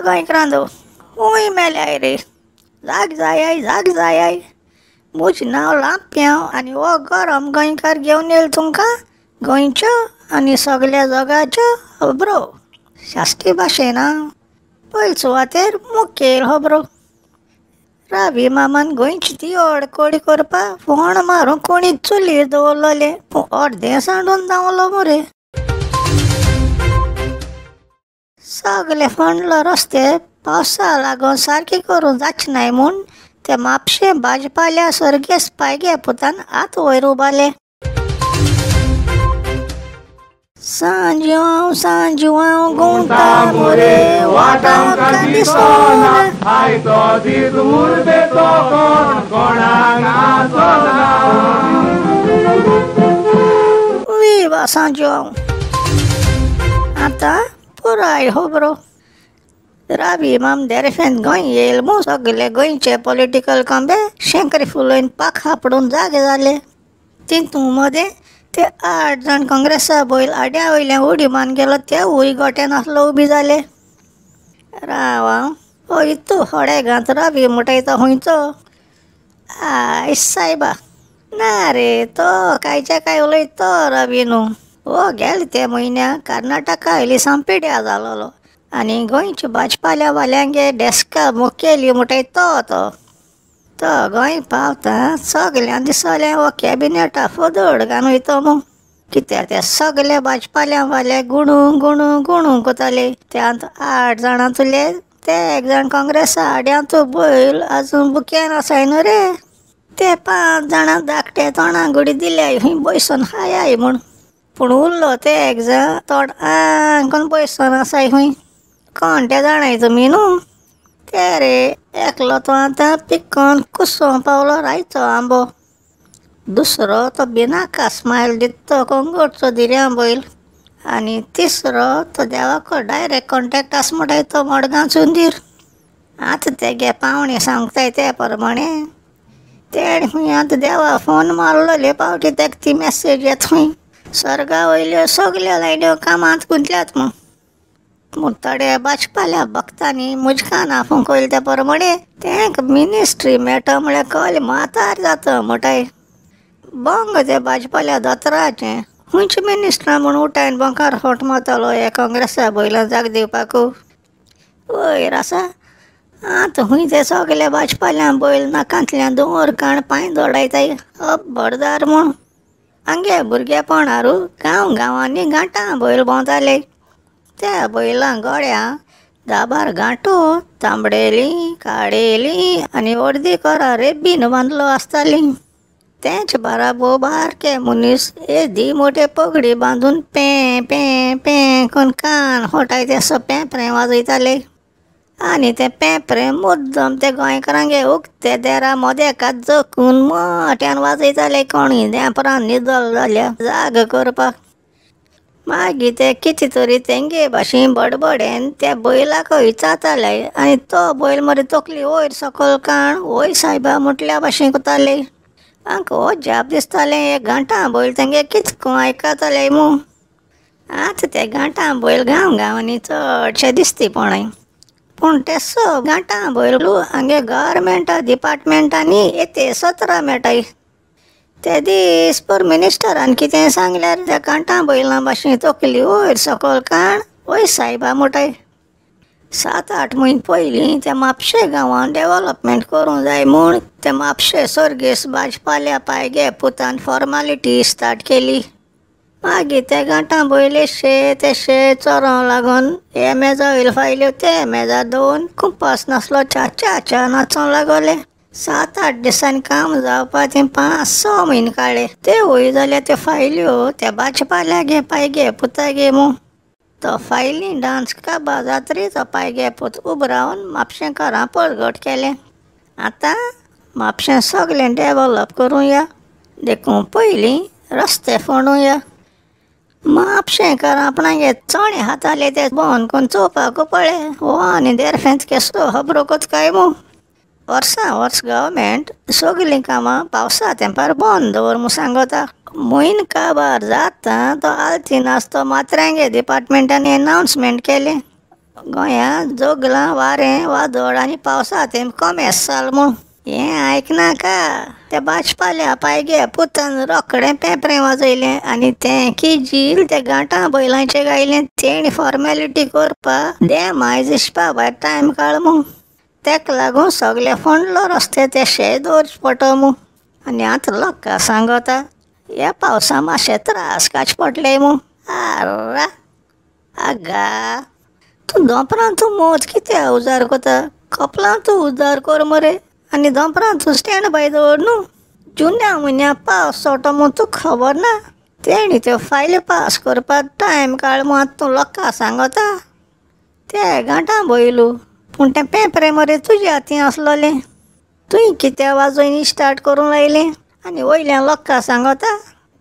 गोंयकारांनो हूंय मेल्याय रे जाग जायाय जाग जायाय. म्हजें नांव लांप्यांव आनी हो गरम गोंयकार घेवन येयलो तुमकां गोंयच्यो आनी सगल्या जगाच्यो खबरो शास्त्री भाशेन. पयले सुवातेर मुखेल खबरो. रावी मामान गोंयची ती अडकोडी करपाक फोण मारून कोणी चुलीर दवरलेलें पूण अर्दें सांडून धांवलो मरे. सगले फोंडलो रस्ते पावसा लागून सारके करूंक जाचे नाय म्हूण ते म्हापशें भाजपाल्या सर्गेस्त पायगे पुतान हात वयर उबारले. सांजवांव सांजवांव गुंता मोरे वाटांक दिसोना आयचो दीस उर्बेचो कोण कोणाक आसना. विवा सांजवांव. आतां पुराय खबरो. रावी माम देरफेन गोंय येयल म्हूण सगले गोंयचे पॉलिटिकल खांबे शेंकरे फुलोवन पाखां पडून जागे जाले. तितूं मदें ते 8 जाण काँग्रेसा बैल आड्या वयल्यान उडी मारून गेलो तेवूय गोट्यान आसलो उबी जाले. राव आं हो इतू होडेगांत रावी म्हणटाय तो खंयचो? आयस सायबा ना रे तो कांयच्या काय उलयता तो रावी न्हू. हो गेले ते म्हयन्या कर्नाटका वयली सांपेड्या जालोलो आनी गोंयच्या भाजपाल्या वाल्यांगे डेस्का मुखेली म्हणटाय तो तो तो गोंय पावता सगल्यांक दिसलें हो कॅबिनेटा फोदोड घालून वयतो म्हूण. कित्याक ते सगले भाजपाल्या वाले गुणू गुणू गुणू कोताले. त्यांत 8 जाणां तुले ते एक जाण काँग्रेसा आड्यांतू बैल आजून बुक्यान आसाय न्हू रे. ते 5 जाणां धाकटे तोंडाक गुडी दिल्याय खंय बयसून खायाय म्हूण. पूण उरलो ते एक जाण तोंड आं करून बयसून आसाय खंय. कोण ते जाणाय तुमी न्हू? ते रे एकलो तो आतां पिकोवन कुसोवंक पावलो रायचो आंबो. दुसरो तो बिनाका स्मायल दिता तो कोंगोटचो धिरयां बैल. आनी तिसरो तो देवाको डायरेक्ट कॉन्टेक्ट आसा म्हणटाय तो मडगांव चुंदीर. आतां तेगे पावणे सांगताय ते प्रमाणे तेणें खंय आतां देवा फोन मारलोले पावटी तेका ती मॅसेज येता खंय स्वर्गा वयल्यो सगल्यो लायन्यो कामांत गुंतल्यात म्हूण. थोडे भाजपाल्या भक्तांनी मुजकान आफोवंक वयले ते प्रमाणे तेंक मिनिस्ट्री मेळटा म्हळ्यार कल मातार जाता म्हणटाय. बोंग ते भाजपाल्या दोतोराचें खंयचे मिनिस्टरां म्हूण उठायन बोंकार फोट मारतलो हे काँग्रेसा बैलां जाग दिवपाकू. वयर आसा आतां खूंय ते सगले भाजपाल्या बैल नाकांतल्यान दोंगर काण पांय दोडायताय खबरदार म्हूण. आमगे भुरगेपणारू गांव गांवांनी गांठां बैल भोंवताले. त्या बैलां गळ्या 10-12 गांठो तांबडेली काळेली आनी अर्दी कोरा रेबीन बांदलो आसताली. तेंच बाराबो बारके मनीस येदी मोटे पगडी बांदून पें पें पें करून कान होटाय ते असो पेंपरें वाजयताले. आनी तें पेंपरें मुद्दम ते गोंयकारांगे उक्ते देरा मोदेकात जखून मोट्यान वाजयताले कोणूय देंपरान न्हिदल जाल्यार जाग करपाक. मागीर ते कितें तरी तेंगे भाशेन बडबडेन त्या बैलाक विचारताले आनी तो बैल मरे तकली वयर सकयल काण वय सायबा म्हटल्या भाशेन कोताले. आमकां हो जाप दिसतालें हे गांठां बैल तेंगे कितें करून आयकताले म्हूण. आतां ते गांठां बैल गांव गांवांनी चडशे दिसती पळय. पूण ते सग गांठां बैल हांगे गव्हर्मेंटा डिपार्टमेंटांनी येते 17 मेळटाय. ते दीस पर मिनिस्टरान कितें सांगल्यार त्या कांठां बैलां भाशेन तकली वयर सकयल काण वय सायबा म्हणटाय. 7-8 म्हयने पयलीं त्या म्हापशे गांवांत डेवलपमेंट करूंक जाय म्हूण ते म्हापशे सर्गेस्त भाजपाल्या पायगे पुतान फॉर्मालिटी स्टार्ट केली. मागीर ते गांठां बैल शे ते शे चोरोंक लागून हे मेजा वयल्यो फायल्यो ते मेजार दवरून कुंपास नासलो च्या च्या नाचोंक लागले. 7-8 दिसांनी काम जावपा ते 5-6 म्हयने काडले. ते वय जाल्यार त्यो फायल्यो त्या भाजपाल्या गे पायगे पुता गे म्हूण. तो फायली डांस काबार जातरी तो पायगे पूत उबो रावन म्हापशेंकारां परगट केलें. आतां म्हापशें सगलें डेवलप करुया देखून पयलीं रस्ते फोंडुया. म्हापशेंकारां आपणागे चणे खाताले ते बंद करून चोवपाक पळय हो आनी देरफेंत केसो खबरो कोत काय म्हूण. वर्सां वर्स गव्हर्मेंट सगलीं कामां पावसा तेंपार बंद दवर म्हूण सांगता. म्हयनो काबार जाता तो आल्तीन आसतो मात्र्यांगे डिपार्टमेंटान एनावन्समेंट केलें. गोंयांत जोगलां वारें वादळ आनी पावसा तें कमेस जाल म्हूण. हें आयकनाका त्या भाजपाल्या पायगे पुतान रोखडें पेपरें वाजयलें आनी तें किजील त्या गांठां बैलांचें गायलें. तेणी फॉर्मेलिटी करपा दें मायज हिसपा भायर टायम काड म्हूण. तेका लागून सगळे फोंडलो रस्ते ते शे दवरचे पडटो म्हूण. आनी आतां लोकां सांगता ह्या पावसा मातशे त्रास काडचे पडले म्हूण. आर्रा आगा तूं दोंपरां तूं मोज कित्याक उजार करता? कपलां तूं उजार कर मरे आनी दोंपरां तूं स्टँड बाय दवर न्हू. जुन्या म्हयन्या पावस चोडटो म्हूण तुका खबर ना. तेणी त्यो फायली पास करपाक टायम काड म्हूण आतां तूं लोकां सांगता. ते गांठां बैलू पूण तें पेपरें मरे तुज्या हातीं आसलोलें. तुवें कित्याक वाजोवन स्टार्ट करूंक लायलें? आनी वयल्यान लोकां सांगता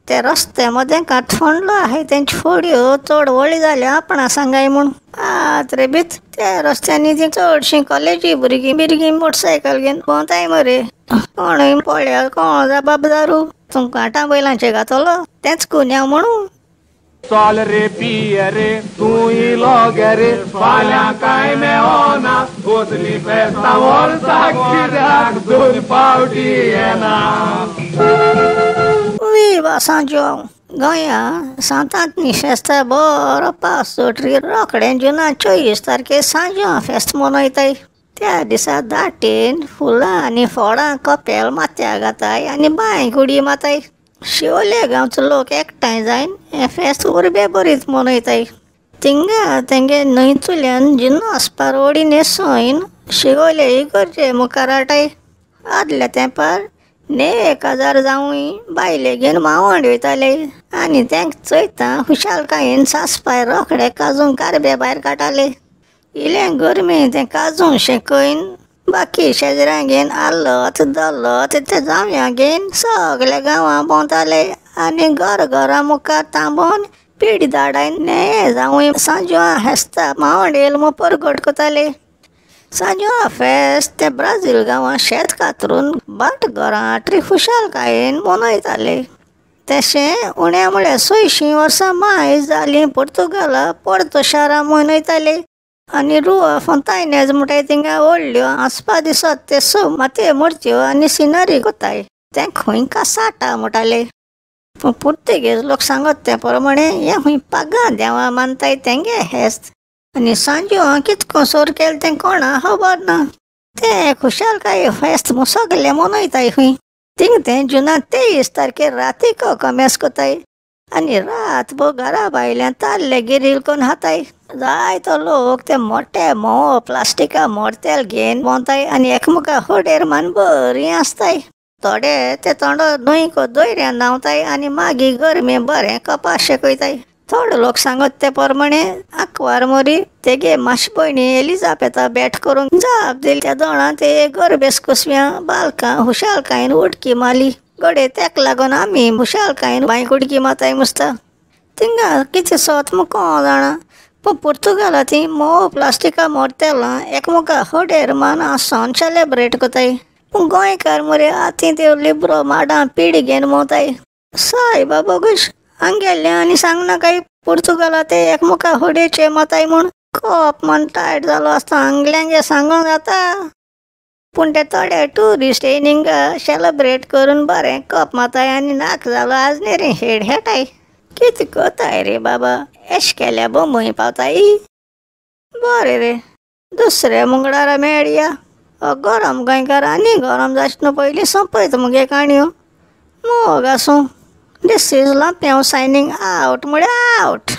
ते रस्ते मदें कातफोंडलो आहाय तेंच्यो फोडयो चड व्हडली जाल्या आपणा सांगाय म्हूण. आत रे बीत त्या रस्त्यांनी ती चडशीं कॉलेजी भुरगीं बिरगीं मोटरसायकल घेवन भोंवताय मरे. कोणूय पळयार कोण जबाबदारू तूं गांठां बैलांचेर घातलो तेंच गुन्यांव म्हणून. चल रे पिये रे तूं इलो गे रे फाल्यां कांय मेवना असली फेस्तां वर्साक कित्याक दोन फावटी येना. विवा सांजो गोंया सांतांतनी फेस्ता बरो पावस चोटरी रोखडें जुना 24 तारखेर सांजो फेस्त मनयताय. त्या दिसा दाटेन फुलां आनी फळां कपेल माथ्याक घाताय आनी बांयक उडी मारताय. शिवोले गांवचो लोक एकठांय जायन हें फेस्त उर्बे बरीच मनयताय. थिंगा तेंगे न्हंयतल्यान जिनस पारोडी न्हेसोन शिवोले इगर्जे मुखार हाडटाय. आदल्या तेंपार न्हय 1000 जावूय बायले घेवन मावंड वयताले आनी तेंक चोयता खुशालकायेन सासपाय रोखडे काजूंक गारबे भायर काडटाले. इल्लें गरमे तें काजू शेकयन बाकी शेजऱ्यां घेवन आल्लत दल्लत ते जावयां घेवन सगल्या गांवां भोंवताले आनी घर घरा मुखार थांबोवन पिडी धाडायन न्हय जावूय सांजवा हेस्ता मावंड येयल म्हूण परगट करताले. सांजवा फेस्त ते ब्राजील गांवां शेत कातरून भाट घरां आटरी खुशालकायेन मनयताले. तशें उण्या म्हळ्यार 600 वर्सां मायज जालीं पुर्तुगाला पोर्तो शारां मनयताले. आनी रुआ फोंतायनेज म्हणटाय थिंगा व्हडल्यो हांसपा दिसत ते स मातये मुर्त्यो आनी सिनरी कोताय. तें खंय कासाटा म्हणटाले. पूण पुर्तुगेज लोक सांगत ते प्रमाणे हें खंय पागां देवा मानताय तेंगे हेस्त. आनी सांजो कितको सोर केलें तें कोणा खबर ना. तें खुशालकाये फेस्त म्हूण सगले मनयताय खंय. थिंग तें जुना 23 तारखेर रातीक कमेस कोताय आनी रातभर घरा भायल्यान ताल्ले गिरील करून हाताय. जायतो लोक ते मोटे मोव प्लास्टिका मोर्तेल घेवन भोंवताय आनी एकमेका होडेर मान बरीं आसताय. थोडे ते तोंडो न्हंयक दोयऱ्यान न्हांवताय आनी मागीर गरमे बरें कपास शेकयताय. थोडे लोक सांगत ते प्रमाणे आंकवार मोरी तेगे माश भयणी एलिजाबेथा भेट करूंक जाप दिली. त्या दोणां ते गरबेस कुसव्यां बालकां खुशालकायेन उडकी मारली. घडये तेका लागून आमी खुशालकायेन बांयक उडकी मारताय मुसता. थिंगा कितें सोत म्हूण कोण जाणा पूण पुर्तुगाला ती मोव प्लास्टिका मोर्तेलां एकमेका होडेर मान आसोन सेलेब्रेट करताय. पूण गोंयकार मरे आतां त्यो लिब्रो माडां पिडी घेवन भोंवताय. सायबा बोगूश हांगेलें आनी सांगनाकाय पुर्तुगाला ते एकमेका होडेचे माताय म्हूण. कोप मन टायट जालो आसता हांगल्यांगे सांगूंक जाता. पूण ते थोडे ट्युरिस्ट येयन हिंगा सेलेब्रेट करून बरें कप माताय आनी नाक जालो आज न्ही रे हेड हेटाय. कितें कोताय रे बाबा एश केल्या बोंबय पावताय. बरें रे दुसऱ्या मंगळारा मेळया. गरम गोंयकार आनी गरम जायचे न्हू पयलीं सोंपयता मुगे काणयो. मोग आसूं. This is Lampiao signing out म्हळ्यार आवट.